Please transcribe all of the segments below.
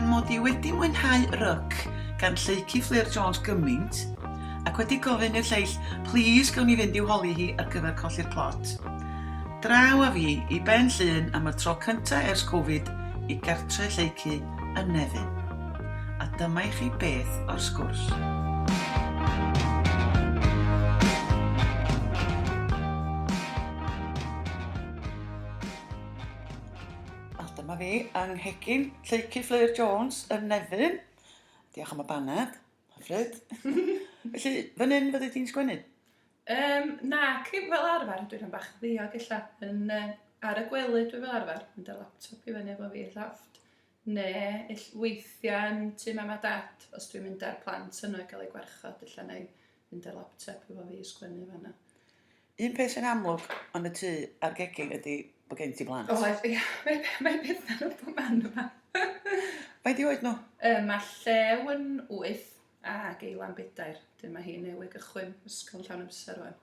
Gan mod i wedi mwynhau Ryc gan Lleucu Fflur Jones gymaint, ac wedi gofyn i'r lleill plîs gawn ni fynd i'w holi hi ar gyfer Colli'r Plot, draw â fi i Ben Llŷn am y tro cynta ers Covid i gartre Lleucu yn Nefyn. A dyma i chi beth o'r sgwrs. Wel, dyma fi yng nghegin Lleucu Fflur Jones yn Nefyn. Diolch am y baned. Hyfryd. Felly, fan hyn fyddi di'n sgwennu? Um, na, cyn fel arfer, dwi'n rhan bach ddiog ella. Yn, uh, ar y gwely dwi fel arfer, mynd â'r laptop i fyny efo fi i'r llofft. Neu ell, weithiau yn tŷ mam a dad, os dwi'n mynd â'r plant yno i gael eu gwarchod, ella neu fynd â'r laptop efo fi i sgwennu fanna. Un peth sy'n amlwg yn y tŷ a'r gegin ydy bod gen ti blant. Oes, ia, mae, mae pethau yn bob man yma. Faint 'di oed nhw? Yy, mae Llew yn 8 a Geila'n bedair. Dyn mae hi newydd gychwyn ysgol llawn amser wan.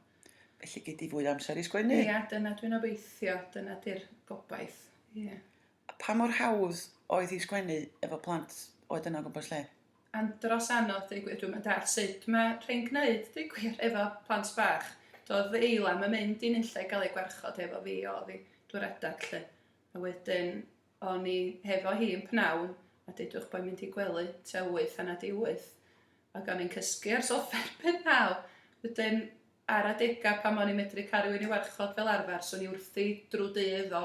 Felly gei di fwy o amser i sgwennu? Ia, dyna dwi'n obeithio, dyna di'r gobaith. Ie. A pa mor hawdd oedd hi sgwennu efo plant oed yna o gwmpas lle? Andros anodd deud gwir, dwi'm yn dallt sut mae rhai'n gneud deud gwir efo plant bach. Doedd Eilam yn mynd i nunlle i gael ei gwarchod efo fi oedd hi drwy'r adag 'lly. A wedyn o'n i hefo hi yn pnawn a deudwch bod mynd i gwely tua 8 hanner 'di 8 ac o'n i'n cysgu ar soffa erbyn naw. Wedyn ar adega pan o'n i'n medru cael rhywun i warchod fel arfer, 'swn i wrthi drwy dydd o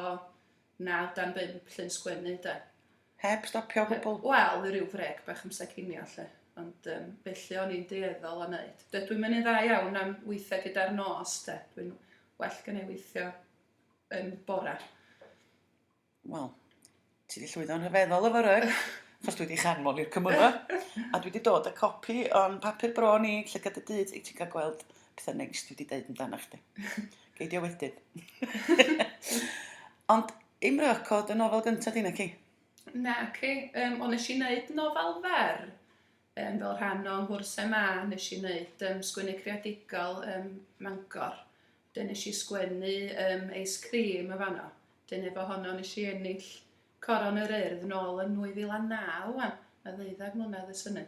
9 dan 5 'lly'n sgwennu 'de. Heb stopio o gwbl? Wel, ryw frêc bach amser cinio 'lly. Ond um, felly o'n i'n dueddol o wneud. Dydw i'n mynd dda iawn am weithio gyda'r nos, de. Dwi'n well gen i weithio yn bora. Wel, ti wedi llwyddo'n rhyfeddol efo ryg, achos dwi wedi chanmol i'r cymylau. A dwi wedi dod â copi o'n papur bro ni, Llygad y Dydd, i ti gael gweld pethau neis dwi wedi deud amdano chdi. Gei di o wedyn. Ond i'm ryc oedd dy nofel gyntaf di, naci? Naci. Um, o, nes i wneud nofel fer um, fel rhan o'n nghwrs MA, nes i wneud um, sgwennu creadigol um, Mangor. Dyn nes i sgwennu um, ice cream y fanno. Dyn efo honno nes i ennill Coron yr Urdd nôl yn 2009 wan, mae ddeuddeg mlynedd ers hynny.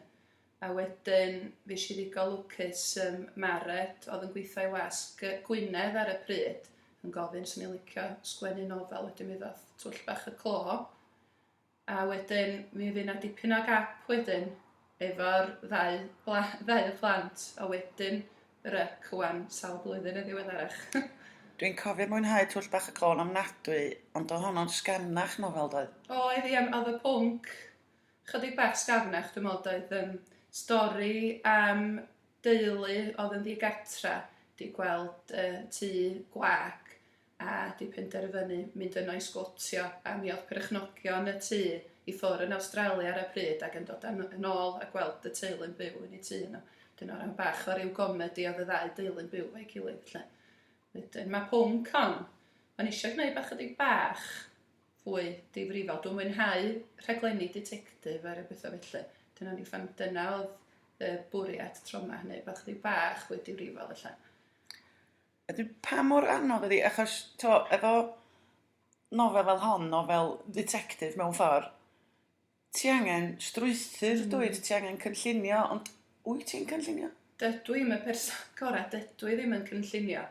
A wedyn fues i ddigon lwcus, yym, Mared, oedd yn gweithio i wasg Gwynedd ar y pryd, yn gofyn 'swn i'n licio sgwennu nofel, wedyn mi ddoth Twll Bach y Clo. A wedyn mi fu 'na dipyn o gap wedyn efo'r ddau bla- ddau plant, a wedyn ryc ŵan sawl blwyddyn yn ddiweddarach. Dwi'n cofio mwynhau Twll Bach y Clo yn ofnadwy, ond oedd honno'n sgafnach nofel doedd? Oedd, ia, oedd y pwnc Chydig bach sgafnach dwi'n meddwl doedd yym stori am deulu oedd yn ddigartra 'di gweld yy tŷ gwag a 'di penderfynu mynd yno i sgwotio a mi oedd perchnogion y tŷ i ffwr' yn Awstralia ar y pryd ac yn dod â nhw yn ôl a gweld y teulu'n byw yn eu tŷ nhw. Wedyn o ran bach o ryw gomedi oedd y ddau deulu'n byw efo'i gilydd 'lly. Wedyn ma' pwnc hon, o'n i isio gwneud bach chydig bach fwy difrifol. Dwi'n mwynhau rhaglenni ditectif a rhyw bethau felly. Dyna ni ffan, dyna oedd y bwriad tro yma, neu bach chydig bach fwy difrifol felly. Ydyn, pa mor anodd ydi, achos, to, efo nofel fel hon, nofel ditectif mewn ffordd, Ti angen strwythur dwyt, ti angen cynllunio, ond wyt ti'n cynllunio? Dydw i'm y person gorau, dydw i ddim yn cynllunio.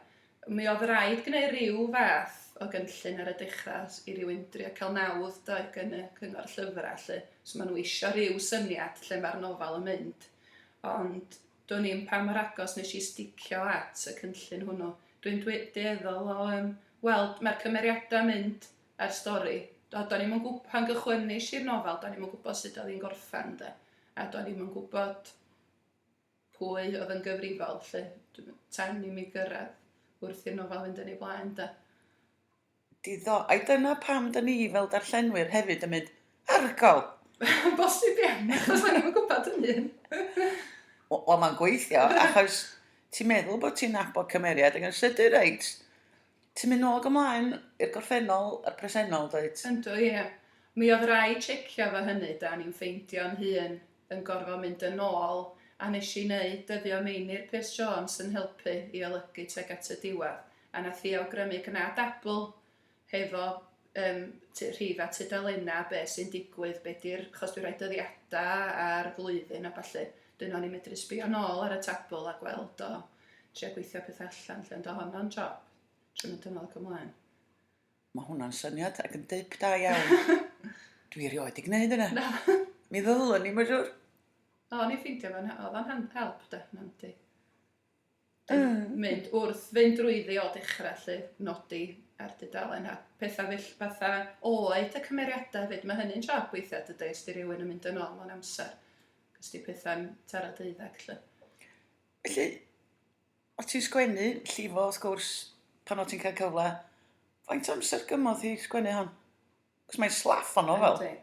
Mi oedd rhaid gwneud rhyw fath o gynllun ar y dechrau i rywun drio cael nawdd do gan y cyngor llyfrau 'lly. So maen nhw isio rhyw syniad lle mae'r nofel yn mynd. Ond do'n i'm pa mor agos nes i sticio at y cynllun hwnnw. Dwi'n dueddol o um, weld mae'r cymeriadau'n mynd a'r stori. Do, do'n i'm yn gwb-... Pan gychwynnes i'r nofel, do'n i'm yn gwybod sut oedd hi'n gorffen, de. A do'n i'm yn gwybod pwy oedd yn gyfrifol, 'lly, tan i mi gyrraedd wrth i'r nofel fynd yn ei blaen, de. Diddorol. Ai dyna pam 'dyn ni fel darllenwyr hefyd yn mynd, Argol! Bosib iawn, achos o'n i'm yn gwybod hynny. Wel, mae'n gweithio, achos ti'n meddwl bod ti'n nabod cymeriad ac yn sydyn, reit, Ti'n mynd nôl ag ymlaen i'r gorffennol a'r presennol, dwyt? Yndw, ie. Mi oedd rhaid checio fo hynny, da, o'n i'n ffeindio'n hun yn gorfod mynd yn ôl, a nes i wneud dyddio Meinir Pierce Jones yn helpu i olygu tuag at y diwedd, a nath hi awgrymu gwna dabl hefo um, rhifa tudalennau, be sy'n digwydd, be di'r, chos dwi'n rhoi dyddiadau a'r flwyddyn a ballu. Dyn o'n i'n medru sbio nôl ar y tabl a gweld o, trio gweithio pethau allan lle, ond o honno'n job, trio mynd yn ôl ac ymlaen. Mae hwnna'n syniad ac yn dip da iawn. Dwi erioed 'di gwneud hynna. Na. Mi ddylwn i, mae'n siŵr. O, o'n i'n ffeindio fo'n, oedd o'n hand help, de, yn handi. Mynd wrth fynd drwyddi o dechrau, lle, nodi ar dudalen a pethau fel fatha oed y cymeriadau hefyd. Mae hynny'n job weithiau, dydy, os di rhywun yn mynd yn ôl mewn amser. Cos di pethau'n taro deuddeg, lle. Felly, O ti'n sgwennu, llifo wrth gwrs, pan o ti'n cael cyfle. Faint o amser gymodd hi sgwennu hon? Cos mae'n slaff o nofel. Yndi.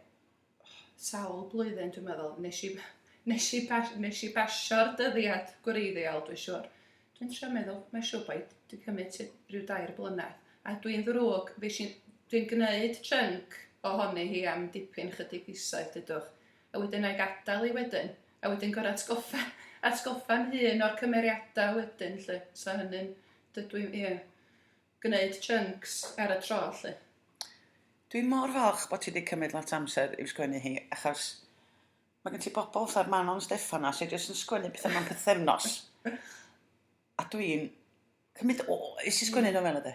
Sawl blwyddyn dwi'n meddwl. Nes i, nes i, pas, nes i basio'r dyddiad gwreiddiol, dwi'n siŵr. Dwi'n trio meddwl, mae'n siŵr bod wedi cymryd tua rhyw dair blynedd. A dwi'n ddrwg, fe si, dwi'n gwneud chunk ohoni hi am dipyn chydig fisoedd, dydwch. A wedyn na'i gadael hi wedyn. A wedyn gor'o' atgoffa atgoffa'n hun o'r cymeriada wedyn 'lly. So hynny'n dydw i ie gneud chunks ar y tro 'lly. Dwi mor falch bod ti 'di cymryd lot o amser i'w sgwennu hi achos ma' gen ti bobl fatha'r Manon Steffan 'na sy jyst yn sgwennu petha mewn pythefnos. A dwi'n cymryd oes i sgwennu nofela de.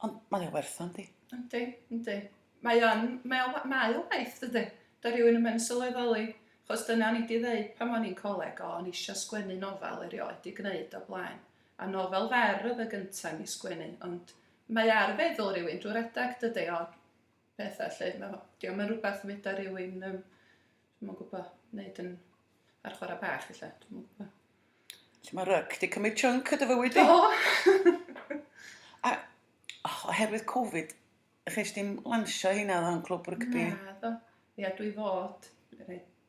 Ond mae o werth o yndi? Yndi, yndi. Mae o'n, mae o, mae o waith dydy. Da rhywun yn mynd sylweddoli. Chos dyna o'n i di ddeud pan o'n i'n coleg, o, o'n i eisiau sgwennu nofel erioed di gwneud o blaen. A nofel fer oedd y gyntaf i mi sgwennu, ond mae ar feddwl rhywun drwy'r adag dydy, o, pethau lle. Mae, diolch yn rhywbeth feda rhywun, um, dwi'm yn gwybod, wneud yn ar chwarae bach ella, dwi'm yn gwybod. Lle mae ryc 'di cymryd chunk o dy fywyd di. Do! A oh, oherwydd Covid, ches di'm lansio heina ddo'n clwb rygbi? Naddo. Ia, dwi fod,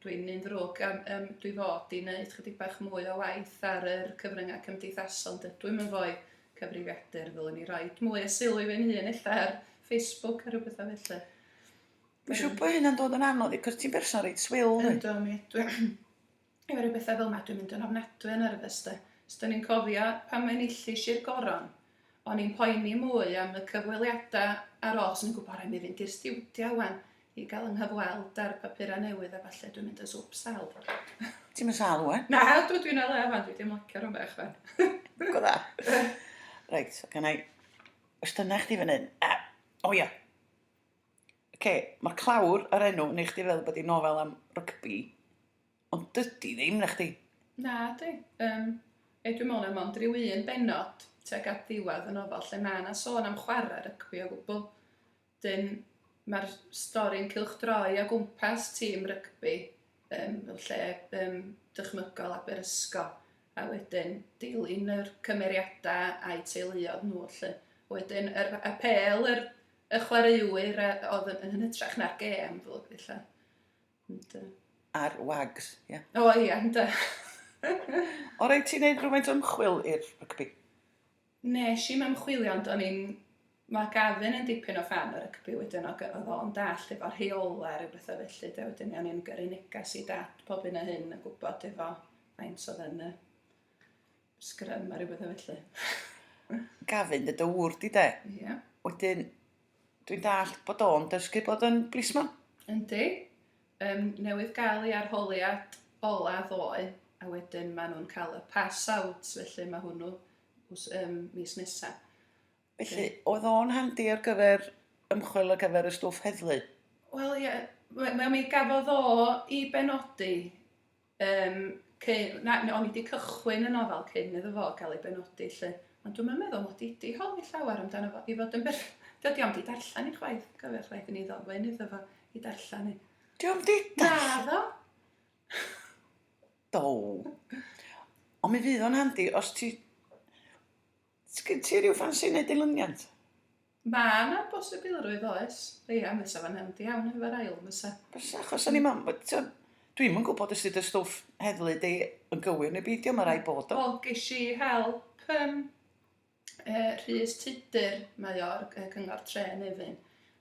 dwi'n un ddrwg am, um, dwi fod i wneud chydig bach mwy o waith ar yr cyfryngau cymdeithasol. Dydw i'm yn foi cyfrifiadur, ddylwn i roid mwy o sylw i fi'n hun ella ar Facebook a rhyw bethau felly. Mae'n siŵr bod hynna'n dod yn anodd, cos ti'n berson reit swil. Yndw, mi dwi. Efo rhyw bethau fel 'ma dwi'n mynd yn ofnadwy o nervous de. Os 'dan ni'n cofio pan enillish i'r goron, o'n i'n poeni mwy am y cyfweliadau ar ôl, 'chos o'n i'n gwybod rhaid mi fynd i'r stiwdio wan i gael 'y nghyfweld ar papurau newydd a ballu, dwi'n mynd yn swp sâl. Ti'm yn sâl wan? Na, dwi, dwi'n o le wan, dwi 'di ymlacio rhan bach wan. Go dda. Reit, so gynna i gwestiynau chdi fan hyn. A, o ia. Oce, mae'r clawr a'r enw yn neud chdi feddwl bod hi'n nofel am rygbi. Ond dydi ddim, nachdi? Na di. Yym, e, dwi'n meddwl na mond rhyw un bennod tuag at ddiwedd y nofel lle mae yna sôn am chwarae rygbi o gwbl. Dyn, mae'r stori'n cylchdroi o gwmpas tîm rygbi um, fel lle um, dychmygol Aberysgo a wedyn dilyn yr cymeriadau a'u teuluoedd nhw 'lly. Wedyn yr apêl yr y chwaraewyr oedd yn, yn hytrach na'r gêm fel ella. Yndw. A'r wags, ie? O ia, yndw. O rhaid ti wneud rhywfaint o ymchwil i'r rygbi? Nes i'm ymchwilio ond o'n i'n... Mae Gavin yn dipyn o ffan o rygbi wedyn o oedd o'n dallt efo rheolau a rhyw bethau felly de wedyn o'n i'n gyrru neges i dad pob hyn a hyn yn gwybod efo faint oedd yn y sgrym a rhyw bethau felly. Gavin dy dy ŵr di de? Ie. Wedyn Dwi'n dallt bod o'n dysgu bod yn blismon. Yndi. Um, newydd gael ei arholiad ola ddoe, a wedyn maen nhw'n cael y pass out, felly mae hwnnw um, mis nesaf. Felly, oedd o'n handi ar gyfer ymchwil ar gyfer y stwff heddlu? Wel, ie, yeah, mi gafodd o i benodi Yym, cyn, na, o'n i 'di cychwyn y nofel cyn iddo fo gael ei benodi 'lly. Ond dwi'm yn meddwl mod i 'di holi llawer amdano fo, i fod yn berff-... Dydy o'm 'di darllen hi chwaith, cofio chwaith i ni ddofyn iddo fo i darllen hi. Di o'm 'di darllen? Naddo! Do. Ond mi fydd o'n handi os ti... Sgyn ti ryw ffansi neud dilyniant? Mae 'na bosibilrwydd oes. Ia, fysa fo'n handi iawn efo'r ail, fysa. Fysa, achos o'n i'n meddwl, tibod, dwi'm yn gwybod os 'di dy stwff heddlu di yn gywir neu beidio, mae rhaid bod o. Wel, ges i help um, uh, Rhys Tudur, mae o'r uh, Cyngor Tre Nefyn.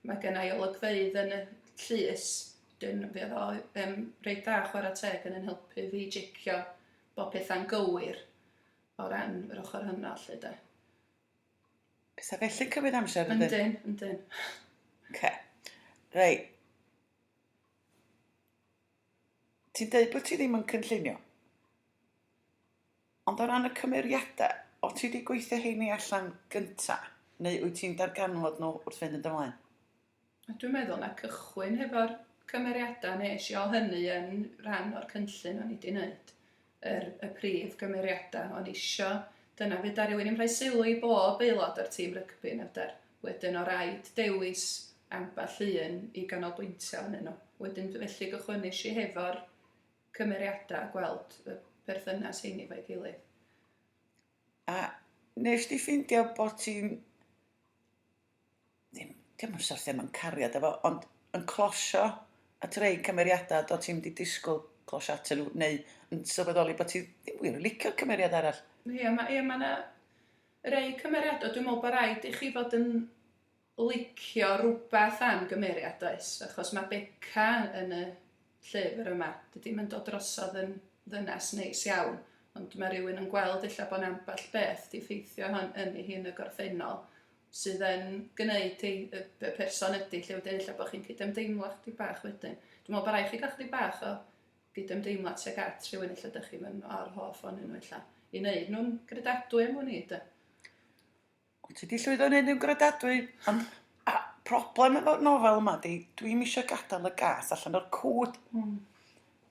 Mae gen i olygfeydd yn y llys, dyn fe oedd o um, reit dda chwarae teg yn yn helpu fi jecio bod pethau'n gywir o ran yr ochr hynna, 'lly de. Pethau felly'n cymryd amser, yndyn? Yndyn, yndyn. Oce. Reit. Ti'n deud bod ti ddim yn cynllunio. Ond o ran y cymeriadau, o ti wedi gweithio heini allan gynta, neu wyt ti'n darganfod nhw wrth fynd yn dy flaen? Dwi'n meddwl na cychwyn hefo'r cymeriadau nes i o hynny yn rhan o'r cynllun o'n i 'di wneud. Yr, y prif gymeriadau o'n isio. Dyna fedar rhywun i'm rhoi sylw i bob aelod o'r tîm rygbi na fedar. Wedyn o raid dewis ambell un i ganolbwyntio arnyn nhw. Wedyn felly gychwynnes i hefo'r cymeriadau a gweld y perthynas heini efo'i gilydd. A nes di ffeindio bod ti'n ddim, dio'm yn syrthio mewn cariad efo, ond yn closio at rei cymeriadau do ti'm 'di disgwyl closio atyn nhw, neu yn sylweddoli bod ti ddim wir yn licio'r cymeriad arall. Ie, ma' ie, ma' 'na rei cymeriadau, dwi'n meddwl bod rhaid i chi fod yn licio rhywbeth am gymeriad, does? Achos mae Beca yn y llyfr yma, dydy hi'm yn dod drosodd yn ddynes neis iawn, ond mae rhywun yn gweld ella bod 'na ambell beth 'di effeithio hon yn ei hun y gorffennol sydd yn gwneud hi y, y person ydy, lle wedyn ella bod chi'n cydymdeimlo chydig bach wedyn. Dwi'n meddwl bod rhaid chi gael chydig bach o gydymdeimlad tuag at rhywun ella dych chi'm yn or hoff ohonyn nhw ella, i wneud nhw'n gredadwy am wn i de. Wyt ti 'di llwyddo i wneud nhw'n gredadwy? Ond a problem efo'r nofel yma 'di dwi'm isio gadael y gath allan o'r cwd.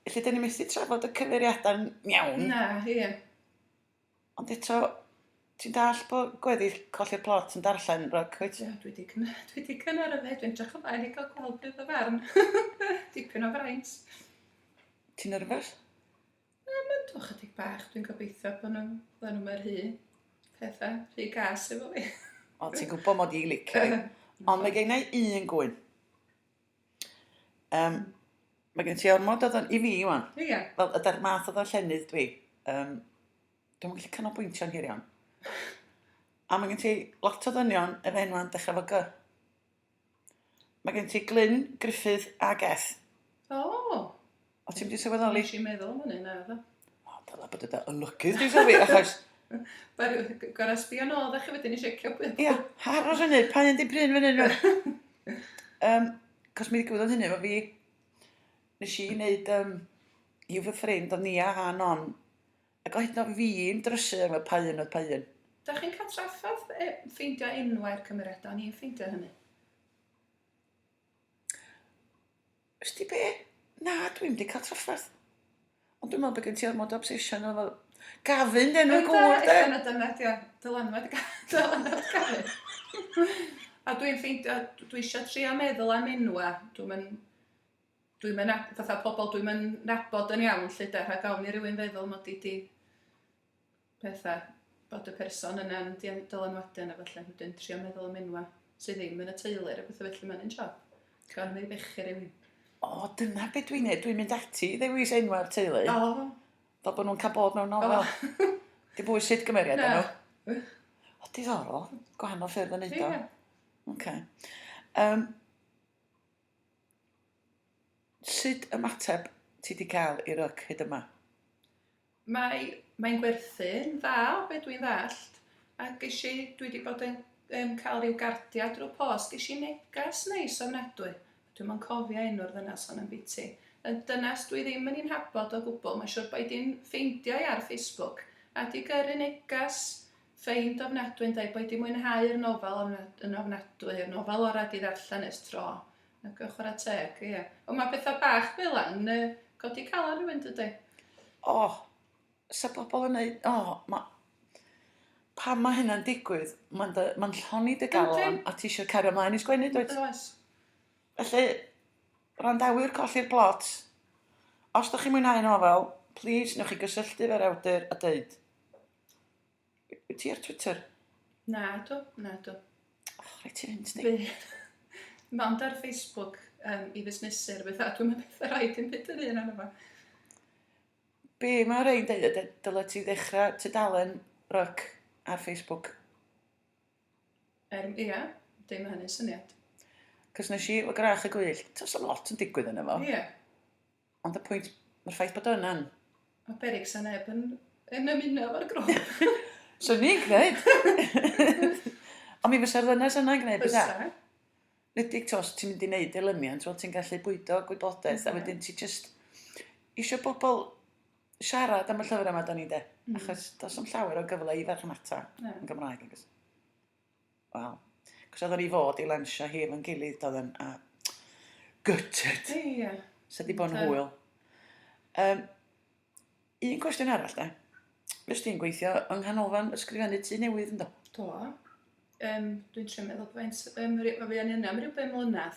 Felly 'dan ni methu trafod y cymeriadau'n iawn. Na, ie. Ond eto, ti'n dallt bod gweddill colli'r plot yn darllen ryc, wyt? Ie, dwi 'di cyn- dwi 'di cynhyrfu, dwi'n edrych ymlaen i gael gweld beth o farn. Dipyn o fraint. Ti'n nerfus? Yym yndw chydig bach, dwi'n gobeithio bod nhw'n bod nhw'm yn rhy pethau, rhy gas efo fi. O, ti'n gwybod mod i'n licio hi. Ond mae gen i un gwyn. Um, mae gen ti ormod o ddon... I fi, wan. Ie. Fel yda'r math o ddarllenydd dwi. Um, Dwi'm yn gallu canolbwyntio'n hir iawn. A mae gen ti lot o ddynion efo enwau'n dechrau efo G. Mae gen ti Glyn, Gruffydd a Geth. O! O ti'n mynd i sylweddoli? Nes i meddwl am hynny, na ddo. O, dyla bod y dy olygydd di sylwi, achos... Gorau sbio nôl, ddech chi wedyn i siecio pwy. Ia, aros hynny, pa un di pryn fan hyn? um, cos mi ddigwyddodd hynny efo fi. Nes i wneud um, i fy ffrind, oedd Nia a Non, ac o hyd yn oed fi'n drysu efo pa un oedd pa un. Da chi'n cael trafferth e, ffeindio enwau'r cymeriadau? O'n i'n ffeindio hynny. Wsti be? Na, dwi'm 'di cael trafferth. Ond dwi'n meddwl bod gen ti ormod o obsession efo Gavin, de, enw'r gŵr, de. Ella na dyna 'di o. Dylanwad dylanwad Gavin. A dwi'n ffeindio, dwi eisiau trio meddwl am enwa. Dwi'm yn, dwi'm yn, fatha pobl dwi'm yn nabod yn iawn, 'lly de, rhag ofn i rywun feddwl mod i 'di pethau, bod y person yna'n dylanwadu arno fo 'lly. Wedyn trio meddwl am enwau sydd ddim yn y teulu a pethau felly mae'n un job. Gan mi bechu rhywun. O, dyna be dwi'n neud. Dwi'n mynd ati i ddewis enwau'r teulu. O. Fel bod nhw'n cael bod mewn nofel. O. Dim bwys sut gymeriad Na. nhw. O, diddorol. Gwahanol ffyrdd o neud o. Ie. Oce. Um, sut ymateb ti 'di cael i Ryc hyd yma? Mae, mae'n gwerthu'n dda o be dwi'n ddallt, a ges i, dwi 'di bod yn yym cael rhyw gardiau drwy'r post, ges i negas neis ofnadwy, dwi'm yn cofio enw'r ddynas hon yn biti, y dynas dwi ddim yn ei nhabod o gwbl, mae'n siŵr bod hi 'di'n ffeindio i ar Facebook, a 'di gyrru negas ffeind ofnadwy yn deud bod hi 'di mwynhau'r nofel yn ofnadwy, y nofel orau 'di ddarllen ers tro, Ac yn chwarae teg, ie. Ond mae pethau bach fel yna yn yy, codi calon rhywun, dydy? O, sa bobl yn neud... O, ma... Pan mae hynna'n digwydd, mae'n dy, mae'n llonni dy galon a ti eisiau cario ymlaen i sgwennu, dwyt? Oes. Felly, wrandawyr colli'r plot, os ydych chi'n mwynhau nofel, please, newch chi gysylltu efo'r awdur a deud, Wyt ti ar Twitter? Nadw, nadw. Oh, rhaid ti fynd, sti. Mond ar Facebook um, i fusnesu rhywbeth, a dwi'n meddwl beth rhaid i'n byd yr un arno fo. Be mae rhaid dweud ydy, dyle ti ddechrau tudalen ryc ar Facebook. Er, ia, dim hynny'n syniad. Cos nes i, efo Gwrach y Gwyllt, does am lot yn digwydd yna fo. Ie. Yeah. Ond y pwynt, mae'r ffaith bod o yna'n... O beryg sa neb yn, yn ymuno efo'r grŵp. Swn i'n gwneud. Ond mi fysa'r ddynes yna'n gwneud, bysa? Bysa. Nedig t'o' os ti'n mynd i neud dilyniant wel ti'n gallu bwydo gwybodaeth a wedyn ti jyst isio bobl siarad am y llyfr yma 'dan ni 'de? Achos does 'na'm llawer o gyfle i farchnata yn Gymraeg nag oes? Wel, cos oedden ni fod i lansio hi efo'n gilydd doedden a gutted. Ie. Sa 'di bod yn hwyl. Um, un cwestiwn arall de. Fes ti'n gweithio yng Nghanolfan Ysgrifennu Tŷ Newydd ynddo? Do. Um, dwi'n trio meddwl faint, um, fi o'n yna am ryw 5 mlynedd.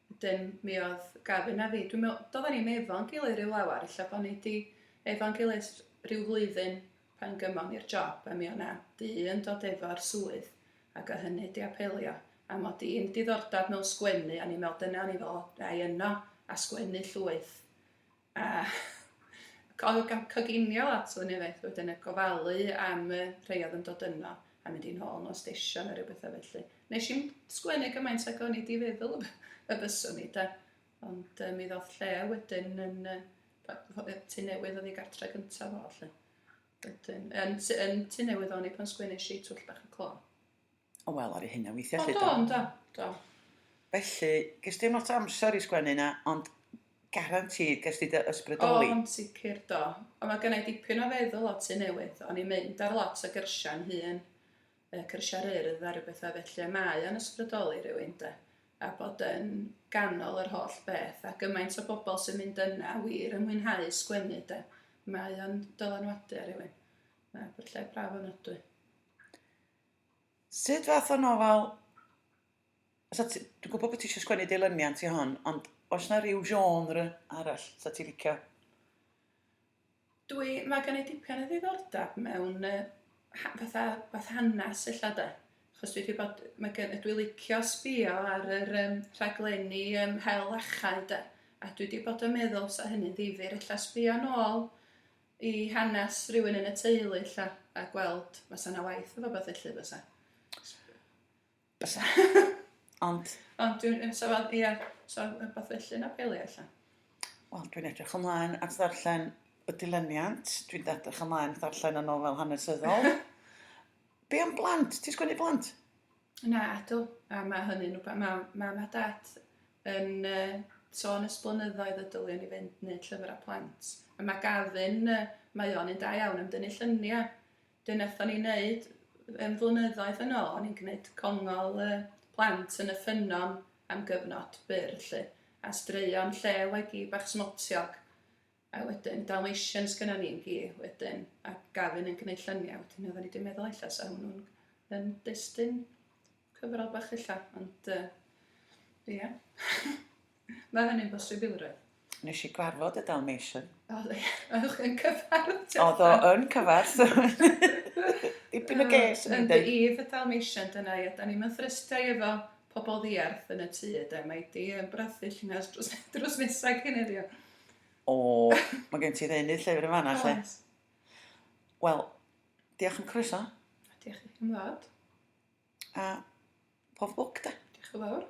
Wedyn mi oedd Gavin a fi, dwi'n meddwl, doedden ni'm efo'n gilydd rhyw lawer, ella bod ni 'di efo'n gilydd rhyw flwyddyn pan gymon ni'r job, a mi oedd 'na dyn dod efo'r swydd, ac oedd hynny 'di apelio, a mod i'n diddordeb mewn sgwennu, a o'n i'n meddwl dyna o'n i fod, a i yno a sgwennu llwyth. A oedd coginio lot o'n i efo, wedyn y gofalu am y rhai oedd yn dod yno a mynd i'n hôl nhw o stesion a rhyw bethau felly. Nes i'm sgwennu gymaint ag o'n i di feddwl y byswn i de. Ond mi ddoth lle wedyn yn Tŷ Newydd oedd ei gartre gyntaf o lle. Wedyn, yn, yn Tŷ Newydd o'n i pan sgwennu i Twll Bach y Clo. O wel, ar ei hynna weithiau. O, do, do, do. Felly, ges ti'm lot o amser i sgwennu 'na, ond guaranteed ges ti dy ysbrydoli. O, yn sicr, do. Ond mae gennai dipyn o feddwl o Tŷ Newydd. O'n i'n mynd ar lot o gyrsiau'n hun, y cyrsiau'r Urdd a rhyw bethau felly, a mae o'n ysbrydoli rhywun, de. A bod yn ganol yr holl beth, a gymaint o bobl sy'n mynd yna wir yn mwynhau sgwennu, de. Mae o'n dylanwadu ar rhywun. Na, bod lle braf ofnadwy. Sut fath o nofel... Sa ti... Dwi'n gwybod bod ti eisiau sgwennu dilyniant i hon, ond oes 'na ryw genre arall 'sa ti'n licio? Dwi... Mae gen i dipyn o ddiddordeb mewn yy fatha fath hanes ella de. Achos dwi 'di bod... Mae gen... Dwi licio sbio ar yr yym rhaglenni yym hel achau de. A dwi 'di bod yn meddwl 'sa hynny'n ddifyr ella sbio nôl i hanes rhywun yn y teulu ella a gweld fysa 'na waith efo beth felly fysa? Bysa. Ond... Ond dwi'n... So fel, ia, so rhywbeth felly yn apelio ella. Wel, dwi'n edrych ymlaen at ddarllen y dilyniant. Dwi'n edrych ymlaen at ddarllen y nofel hanesyddol. Be am blant? Ti'n sgwennu blant? Na, ydw. A mae hynny'n rhywbeth... Mae mam a dad yn uh, sôn ys blynyddoedd y dyliwn i fynd wneud llyfrau plant. A mae Gavin, uh, mae o'n un da iawn am dynnu lluniau. Dyna wnaethon ni wneud yn flynyddoedd yn ôl, o'n i'n gwneud congol uh, plant yn y ffynnon am gyfnod byr, lle. A straeon llew a'i gi bach smotiog. A wedyn Dalmatians gynna ni'n gi wedyn, a Gavin yn gwneud lluniau. Wedyn oedden ni wedi meddwl ella sa hwnnw'n yn destun cyfrol bach ella, ond uh, ia. Mae hynny'n bosibilrwydd. Nes i gwarfod y Dalmatian. Oedd yn cyfarth. Oedd o yn cyfarth. Dipyn o ges yn mynd. Yn Eve y Dalmatian dyna ia. Da ni'n thrystio efo pobl ddiarth yn y tŷ de. Mae di yn brathu llinell drws, drws nesaf cyn iddi. O, mae gen ti ddeunydd llyfr yn fanna lle. Oes. Wel, diolch am croeso. Diolch i chi am ddod. A pob lwc de. Diolch yn fawr.